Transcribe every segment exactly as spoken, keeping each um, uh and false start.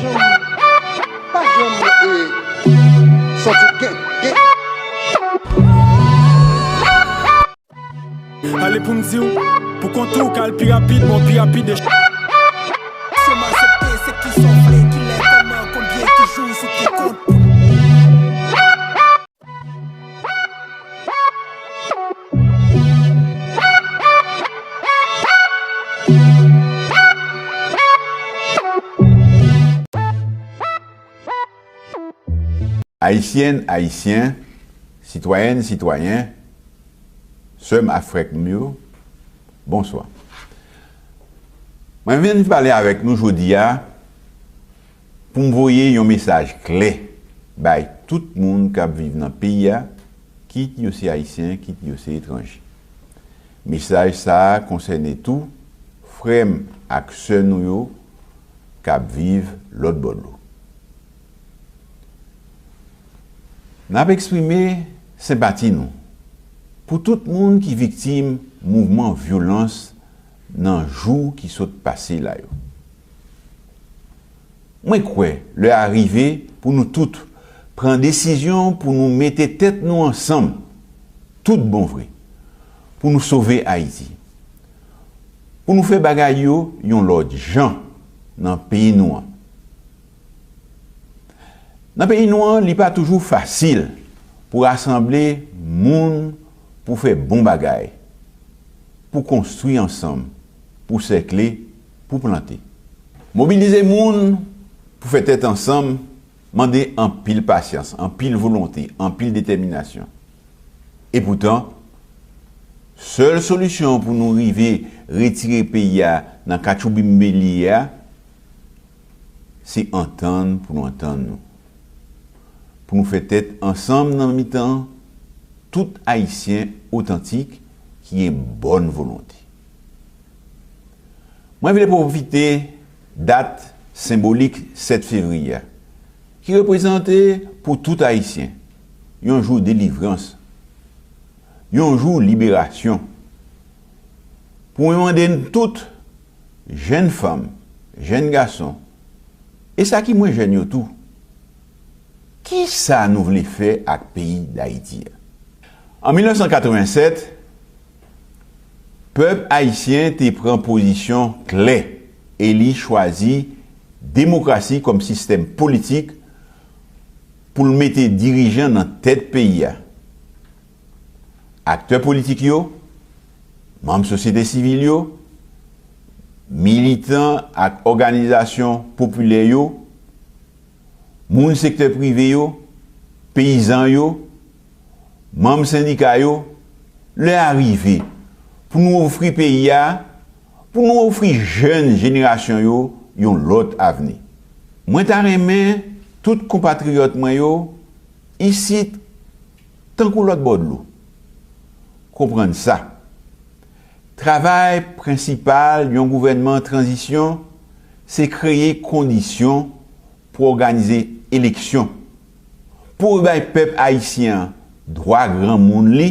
Janm, pa janm, eh, santi w gen, gen. Ale pou m di w, pou kont ou, k al pi rapid, bon, pi rapid e. Se m aksepte, se ki sa w vle, kilè, kòman, konbyen, ki jou, sou ki kont. Ayisyèn, Ayisyen, sitwayèn, sitwayen, sè m ak frè m yo, bonswa. Mwen vin pale avèk nou jodi a pou m voye yon mesaj klè bay tout moun k ap viv nan peyi a, kit yo se Ayisyen, kit yo se etranje. Mesaj sa a konsène tou frè m ak sè nou yo k ap viv lòt bò dlo. N ap eksprime senpati nou pou tout moun ki viktim mouvman vyolans nan jou ki sot pase la yo. Mwen kwè lè a rive pou nou tout pran desizyon pou nou mete tèt nou ansanm tout bon vre pou nou sove Ayiti, pou nou fè bagay yo yon lòt jan nan peyi nou an. Nan peyi nou an, li pa toujou fasil pou rasanble moun pou fè bon bagay, pou konstwi ansanm, pou sèkle, pou plante. Mobilize moun pou fè tèt ansanm mande anpil pasyans, anpil volonte, anpil detèminasyon. Epoutan, sèl solisyon pou nou rive retire peyi a nan katchoubinbe li ye a, se antann pou nou antann nou. Pou nou fè tèt ansanm nan mitan tout Ayisyen otantik ki gen bòn volonte. Mwen vle pwofite dat senbolik sèt fevriye a, ki reprezante pou tout Ayisyen yon jou delivrans, yon jou liberasyon, pou mwen mande n tout, jèn fanm, jèn gason, e sa ki mwens jèn yo tou, kisa nou vle fè ak peyi Dayiti a? An mil nèf san katrevennsèt, pèp ayisyen te pran pozisyon klè e li chwazi demokrasi kòm sistèm politik pou l mete dirijan nan tèt peyi a. Aktè politik yo, manm sosyete sivil yo, militan ak òganizasyon popilè yo, moun sektè prive yo, peyizan yo, manm sendika yo, lè a rive pou nou ofri peyi a, pou nou ofri jèn jenerasyon yo yon lòt avni. Mwen ta renmen tout konpatriyòt mwen yo, isit tankou lòt bò dlo, konprann sa. Travay prensipal yon gouvènman tranzisyon se kreye kondisyon pou òganize eleksyon, pou bay pèp ayisyen an dwa granmoun li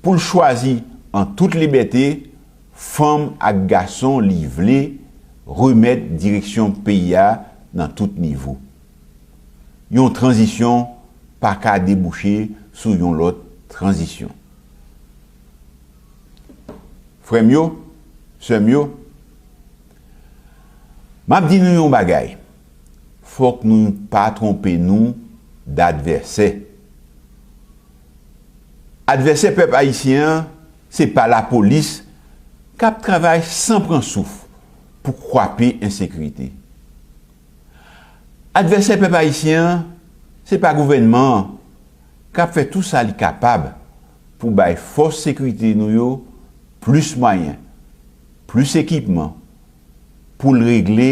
pou l chwazi an tout libète fanm ak gason li vle remèt direksyon peyi a nan tout nivo. Yon tranzisyon pa ka debouche sou yon lòt tranzisyon. Frè m yo, sè m yo, m ap di nou yon bagay. Fòk nou pa twonpe nou d advèsè. Advèsè pèp ayisyen an, se pa lapolis k ap travay san pran souf pou kwape ensekirite. Advèsè pèp ayisyen an, se pa gouvènman an k ap fè tou sa li kapab pou bay fòs sekirite nou yo plis mwayen, plis ekipman, pou l regle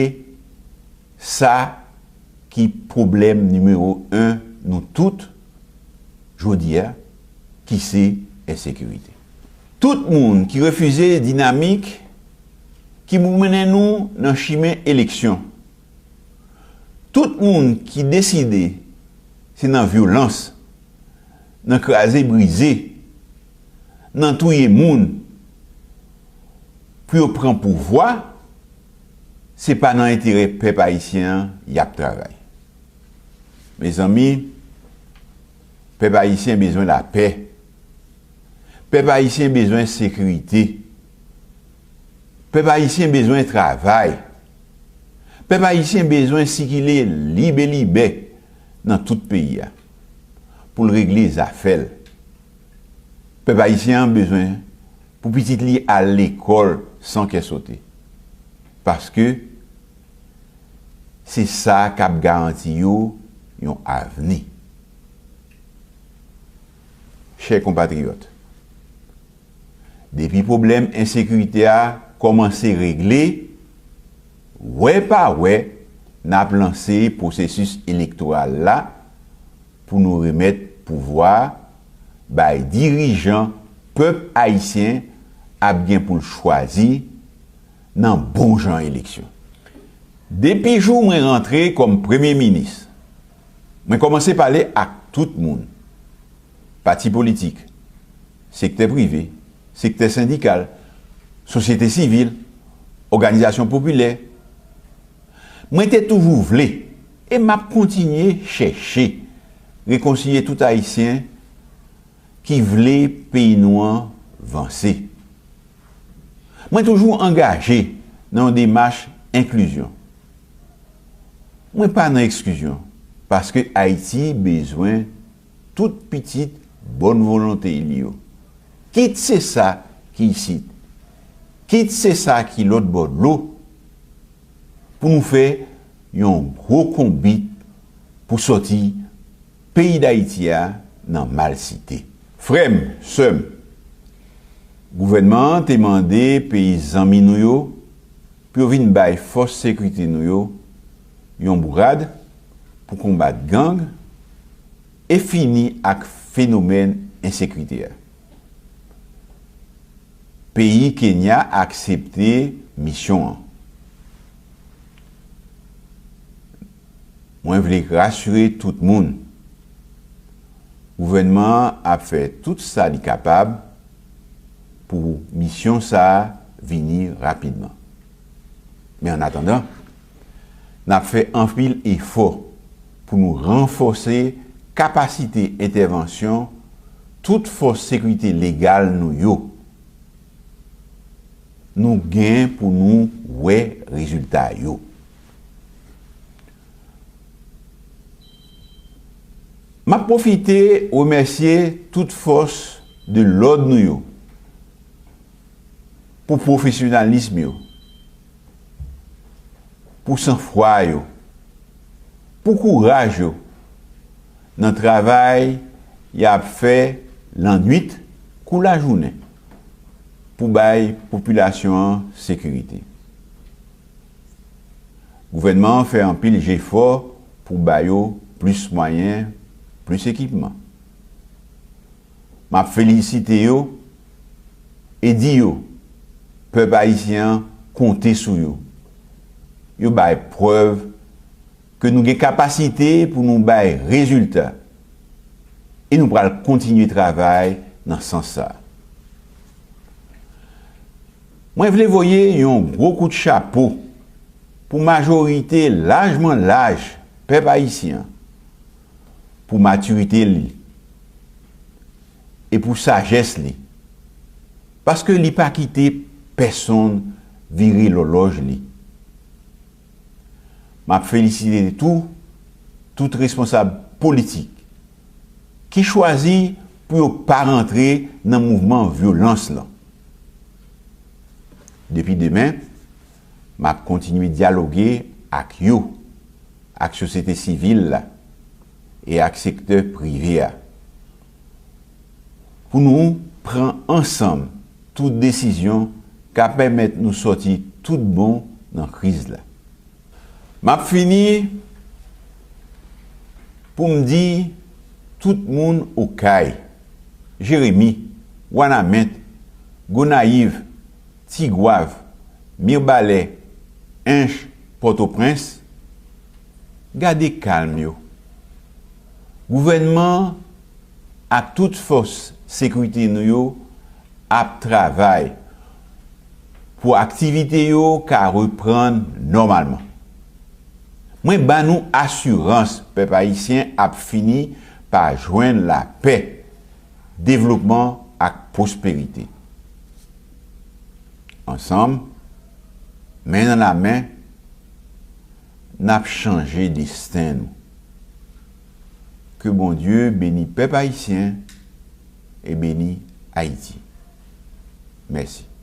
sa ki pwoblèm nimewo en nou tout jodi a, ki se ensekirite. Tout moun ki refize dinamik ki pou mennen nou nan chimen eleksyon, tout moun ki deside se nan vyolans, nan kraze brize, nan touye moun pou yo pran pouvwa, Se pa nan enterè pèp ayisyen an y ap travay. Mezanmi, pèp ayisyen bezwen lapè. Pèp ayisyen bezwen sekirite. Pèp ayisyen bezwen travay. Pèp ayisyen bezwen sikile libelibè nan tout peyi a pou l regle zafè l. Pèp ayisyen an bezwen pou pitit li al lekòl san kè sote. Paske se sa k ap garanti yo yon avni. Chè konpatriyòt, depi pwoblèm ensekirite a kòmanse regle, wè pa wè, n ap lanse pwosesis elektoral la pou nou remèt pouvwa bay dirijan pèp ayisyen ap gen pou l chwazi nan bon jan eleksyon. Depi jou mwen rantre kòm premye minis, mwen kòmanse pale ak tout moun, pati politik, sektè prive, sektè sendikal, sosyete sivil, òganizasyon popilè. Mwen te toujou vle, e m ap kontinye chèche, rekonsilye tout Ayisyen ki vle peyi nou an vanse. Mwen toujou angaje nan yon demach enklizyon. Mwen pa nan eksklizyon, paske Ayiti bezwen tout pitit bòn volonte li yo. Kit se sa ki isit, kit se sa ki lòt bò dlo, pou nou fè yon gwo konbit pou sòti peyi Dayiti a nan malsite. Frè m, sè m, gouvènman an te mande peyi zanmi nou yo pou yo vin bay fòs sekirite nou yo yon bourad pou konbat gang e fini ak fenomèn ensekirite a. Peyi Kenya aksepte misyon an. Mwen vle rasire tout moun, gouvènman an ap fè tout sa li kapab pou misyon sa a vini rapidman. Men annatandan, n ap fè anpil efò pou nou ranfòse kapasite entèvansyon tout fòs sekirite legal nou yo. Nou gen pou nou wè rezilta yo. M ap pwofite remèsye tout fòs de lòd nou yo pou pwofesyonalis yo, pou sanfwa yo, pou kouraj yo nan travay y ap fè lannwit kou lajounen pou bay popilasyon an sekirite. Gouvènman an fè anpil jefò pou ba yo plis mwayen, plis ekipman. M ap felisite yo e di yo pèp ayisyen an konte sou yo. Yo bay prèv ke nou gen kapasite pou nou bay rezilta e nou pral kontinye travay nan sans sa a. Mwen vle voye yon gwo kout chapo pou majorite lajman laj pèp ayisyen an, pou matirite li e pou sajès li, paske li pa kite pèsonn vire lòlòj li. M ap felisite tou tout responsab politik ki chwazi pou yo pa rantre nan mouvman vyolans lan. Depi demen, m ap kontinye dyaloge ak yo, ak sosyete sivil la e ak sektè prive a, pou nou pran ansanm tout desizyon k ap pèmèt nou sòti tout bon nan kriz la. M ap fini pou m di tout moun Okay, Jeremi, Wanament, Gonayiv, Tigwav, Mibalè, Ench, Pòtoprens, gade kalm yo. Gouvènman an ak tout fòs sekirite nou yo ap travay pou aktivite yo ka reprann nòmalman. Mwen ba nou asirans pèp ayisyen ap fini pa jwenn lapè, devlopman ak pwosperite. Ansanm, men nan lamen, n ap chanje desten nou. Ke Bondye beni pèp ayisyen e beni Ayiti. Mèsi.